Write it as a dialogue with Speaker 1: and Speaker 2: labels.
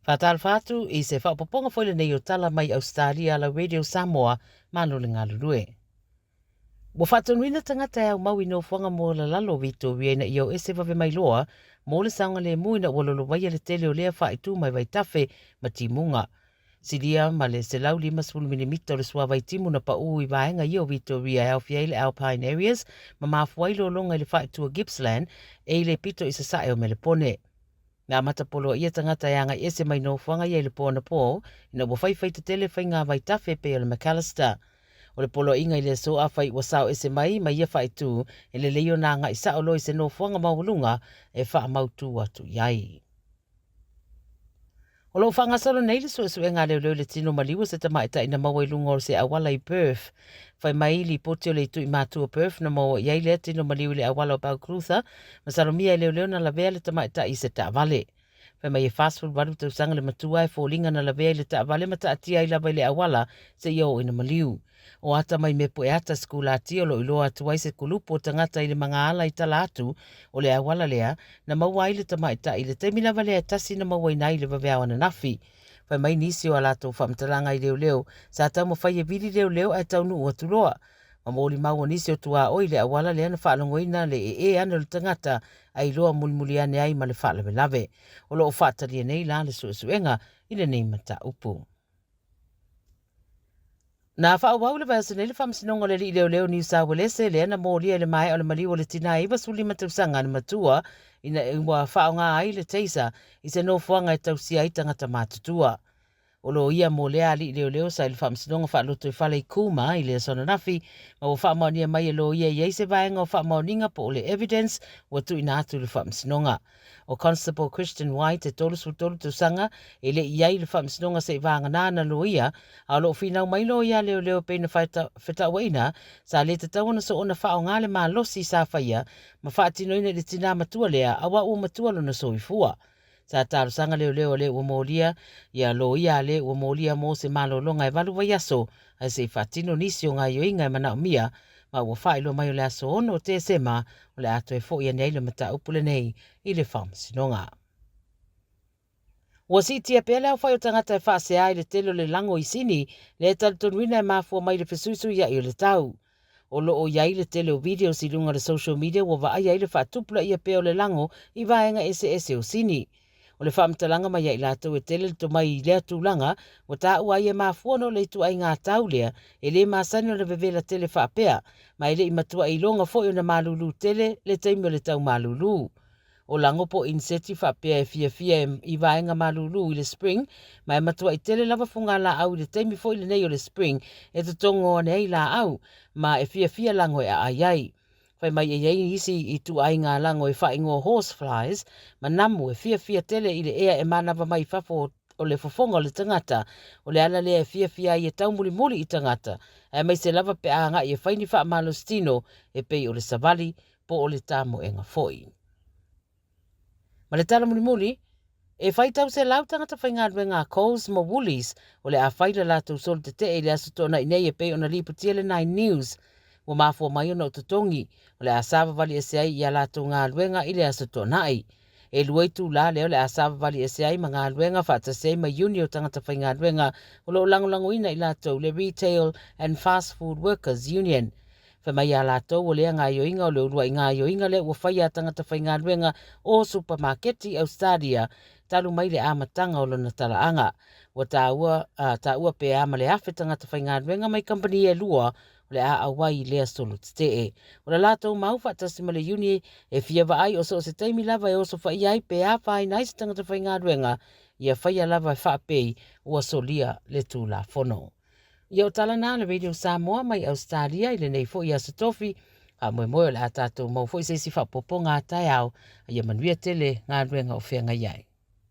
Speaker 1: Faatalofa atu i se faaopoopoga foi lenei o tala mai Ausetalia a la Radio Samoa, malo le galulue. Ua faatonuina tagata e aumau i nofoaga maualalalo o Vitoria ina ia o ese vave mai loa mo le saogalemu ina ua lolovaia le tele o lea faaitu mai vaitafe ma timuga. Silia ma le 150 milimita o le suavai timu na paʻū i vaega ia o Vitoria e aofia ai le Alpine Areas ma mafua ai lologa i le faaitu o Gippsland e i le pito i sasae o Melepone. Na amata poloaia tagata e agai ese mai nofoaga ia i le po anapo ina ua faifai tetele faiga vaitafe e pei o le Macalister. O le poloaiga i le aso afai ua sao ese mai ma ia faaitu, e lelei ona agai sao loa i se nofoaga maualuga e faamautu atu i ai. O lo o faagasolo nei le suesuega a leoleo i le tino maliu o se tamaitai na maua i luga o se auala i Perth. Fai mai lipoti o le itui matua Perth na maua i ai lea tino maliu i le auala o Balclutha, masalomia e leoleo na lavea le tamaitai i se taavale. Fai mai e 48 tausaga le matua e foliga na lavea i le taavale ma taatia ai lava i le auala seia oo ina maliu. O ata mai mea pueata sikulati o lo o iloa atu ai se kulupu o tagata i le magaala i tala atu o le auala lea na maua ai le tamaitai i le taimi lava lea e tasi na mauaina ai i le vaveao ananafi. Fai mai nisi o a latou faamatalaga i leoleo, sa taumafai e vili leoleo ae taunuu atu loa. Ma molimau o nisi o tuaoi i le auala lea na faalogoina le ee ane o le tagata ae iloa mulimuli ane ai ma le faalavelave. O lo o faatalia nei la le suesuega i lenei mataupu. Na faaauau i le vaiaso nei le faamasinoga o le alii leoleo o Niu Sauelese lea na molia i le maea o le maliu o le tinā e 95 tausaga le matua ina ua faaaoga ai le taser i se nofoaga e tausia ai tagata matutua. O loia mo lea alii leoleo sa i le faamasinoga faalotoifale i Cooma i le aso ananafi ma ua faamaonia mai e loia i ai se vaega o faamaoniga po o le evidence ua tuuina atu i le faamasinoga. O Constable Christian White e 33 tausaga e le i ai i le faamasinoga se'i vagana ana loia, a o lo o finau mai loia a leoleo e pei ona fetauaiina sa le tatau ona soona faaaoga le malosi sa faia ma faatinoina i le tinā matua lea aua ua matua lona soifua. Sa talosaga leoleo a le ua molia ia loia a le ua molia mo se malologa e valu vaiaso ae se i faatino nisi o gaoioiga e manaomia ma ua faailoa mai o le aso 6 o Tesema o le a toe foi ane ai le mataupu lenei i le faamasinoga. Ua siitia pea le aofai o tagata e faasea i le tele o le lago i Sini, lea e talitonuina e mafua mai le fesuisuia'i o le tau. O lo o i ai le tele o videos i luga o le social media ua vaaia ai le faatupulaia pea o le lago i vaega eseese o Sini. O le faamatalaga mai ia i latou e tele le tomai i lea tulaga, ua taua ai e mafua ona o le ituaiga tau lea e le masani ona vevela tele faapea, ma e le i matuai iloga foi ona malulu tele le taimi o le tau malulu. O lago po o inseti faapea e fiafia i vaega malulu i le spring, ma e matuai tele lava fugalaau i le taimi foi lenei o le spring e totogo ane ai laau, ma e fiafia lago e aai ai. Fai mai e i ai isi ituaiga lago e faaigoa horse flies ma namu e fiafia tele i le ea e manava mai fafo o le fofoga o le tagata. O le ala lea e fiafia ai e taumulimuli i tagata, aemaise lava pe a agai e fai ni faamalositino e pei o le savali po o le tamoega foi. Ma le tala mulimuli, e faitau selau tagata faigaluega a Coles ma Woolies o le a fai le latou solo tetee i le Aso Toonai nei e pei ona lipotia le Nine News. Ua mafua mai ona o totogi o le a savavali ese ai i a latou galuega i le Aso Toonai. E lua itulā lea o le a savavali ese ai ma galuega faatasi ai ma iuni o tagata faigaluega o lo o lagolagoina i latou le Retail and Fast Food Workers Union. Fai mai iā latou o lea gaoioiga o le uluai gaoioiga lea ua faia a tagata faigaluega o supamaketi i Ausetalia talu mai le amataga o lona talaaga. Ua taua, a, taua pe a ma le 1000 tagata faigaluega mai kamupani e lua o le a auai i lea solo tetee. O le latou mau faatasi ma le iuni e fia vaai o so o se taimi lava e osofaia ai pe afaina ai se tagata faigaluega, ia faia lava e faapei ua solia le Tulafono. Ia o tala na a le Radio Samoa mai Ausetalia i lenei foi aso tofi. Faamoemoe o le a tatou maua foi se isi faaopoopoga a taeao. A ia manuia tele galuega o feagai ai.